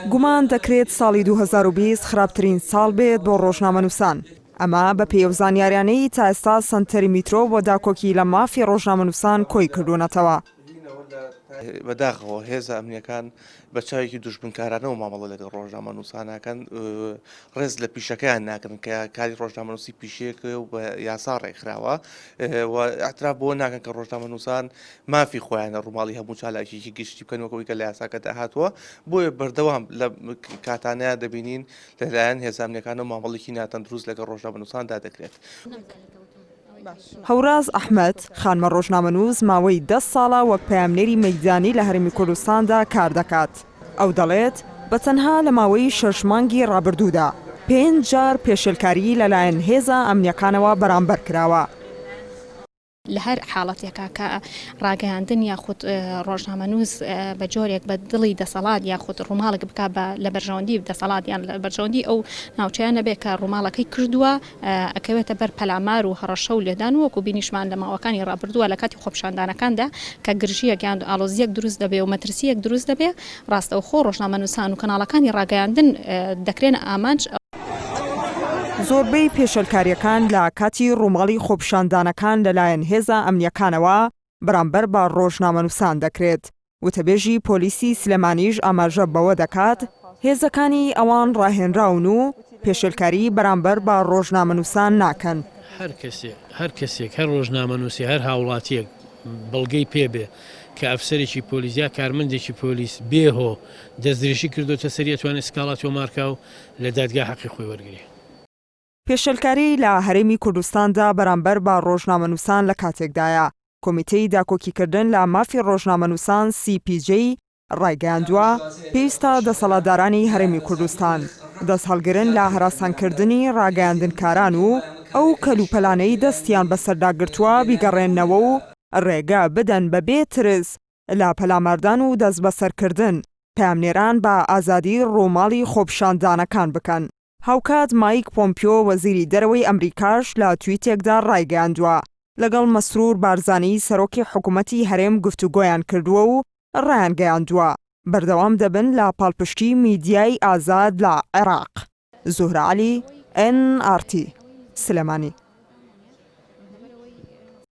گومان دەکرێت ساڵی 2020 خراپترین ساڵ بێت بۆ ڕۆژنامەنووسان، ئەمە بەپێی ئەو زانیاریانەی تا ئێستا سەنتەری میترۆ بۆ داکۆکی لە مافی ڕۆژنامەنووسان کۆی کردوونەتەوە. بەداخەوە هێزە ئەمنییەکان بە چاوێکی دوژمنکارانەوە مامەڵە لەگەڵ ڕۆژنامەنووسان ناکەن، ڕێز لە پیشەکەیان ناگرن کە کاری ڕۆژنامەنووسی پیشەیەکە و بە یاسا ڕێکخراوە و ئیعتراف بەوە ناکەن کە ڕۆژنامەنووسان مافی خۆیانە ڕووماڵی هەموو چالاکییەکی گشتی بکەن وەک ئەوەی کە لە یاساکەدا هاتووە، بۆیە بەردەوام لە کاتانەیان دەبینین لەلایەن هێزە ئەمنییەکانەوە مامەڵەیەکی ناتەندروست لەگەڵ ڕۆژنامەنووساندا دەکرێت. هەوراز ئەحمەد، خانمە ڕۆژنامەنووس ماوەی دە ساڵە وەک پەیامنێری مەیدانی لە هەرێمی کوردستاندا کار دەکات، ئەو دەڵێت، بە تەنها لە ماوەی شەش مانگی ڕابردوودا پێنج جار پێشێلکاریی لەلایەن هێزە ئەمنییەکانەوە بەرامبەر کراوە. لە هەر حاڵەتێکا کە ڕاگەیاندن یاخود ڕۆژنامەنووس بە جۆرێک بە دڵی دەسەڵات یاخود ڕووماڵێک بکا بە لە بەرژەوەندی دەسەڵات یان لە بەرژەوەندی ئەو ناوچەیە نەبێ کە ڕووماڵەکەی کردووە ئەکەوێتە بەر پەلامار و هەڕەشە و لێدان و وەکو بینیشمان لە ماوەکانی ڕابردووە لە کاتی خۆپیشاندانەکاندا کە گرژییەک یان ئاڵۆزییەک دروست دەبێ و مەترسییەک دروست دەبێ ڕاستەوخۆ ڕۆژنامەنووسان و کەناڵەکانی ڕاگەیاندن دەکرێنە ئامانج. زۆربەی پێشێلکارییەکان لە کاتی ڕووماڵی خۆپیشاندانەکان لەلایەن هێزە ئەمنییەکانەوە بەرامبەر بە ڕۆژنامەنووسان دەکرێت، وتەبێژی پۆلیسی سلێمانیش ئاماژە بەوە دەکات، هێزەکانی ئەوان ڕاهێنراون و پێشێلکاری بەرامبەر بە ڕۆژنامەنووسان ناکەن. هەر کەسێ، هەر کەسێک، هەر ڕۆژنامەنووسێ، هەر هاوڵاتییەک بەڵگەی پێ بێ کە ئەفسەرێکی پۆلیس یا کارمەندێکی پۆلیس بێ هۆ دەستدرێژی کردۆتە سەری ئەتوانێ سکاڵا تۆمار کا و لە دادگا حەقی خۆی وەرگرێ. پێشێلکاری لە هەرێمی کوردستاندا بەرامبەر بە ڕۆژنامەنووسان لە کاتێکدایە، کۆمیتەی داکۆکیکردن لە مافی ڕۆژنامەنووسان CPJ ڕایگەیاندووە، پێویستە دەسەڵاتدارانی هەرێمی کوردستان دەستهەڵگرن لە هەراسانکردنی ڕاگەیاندنکاران و ئەو کەلوپەلانەی دەستیان بەسەردا گرتووە بیگەڕێننەوە و ڕێگە بدەن بەبێ ترس لە پەلاماردان و دەستبەسەرکردن پەیامنێران بە ئازادی ڕووماڵی خۆپیشاندانەکان بکەن. هاوکات مایک پۆمپیۆ وەزیری دەرەوەی ئەمریکاش لە تویتێکدا ڕایگەیاندووە، لەگەڵ مەسرور بارزانی سەرۆکی حکومەتی هەرێم گفتوگۆیان کردووە و ڕایانگەیاندووە، بەردەوام دەبن لە پاڵپشتی میدیای ئازاد لە عێراق. زوهرە عەلی، ئێن ئاڕ تی، سلێمانی.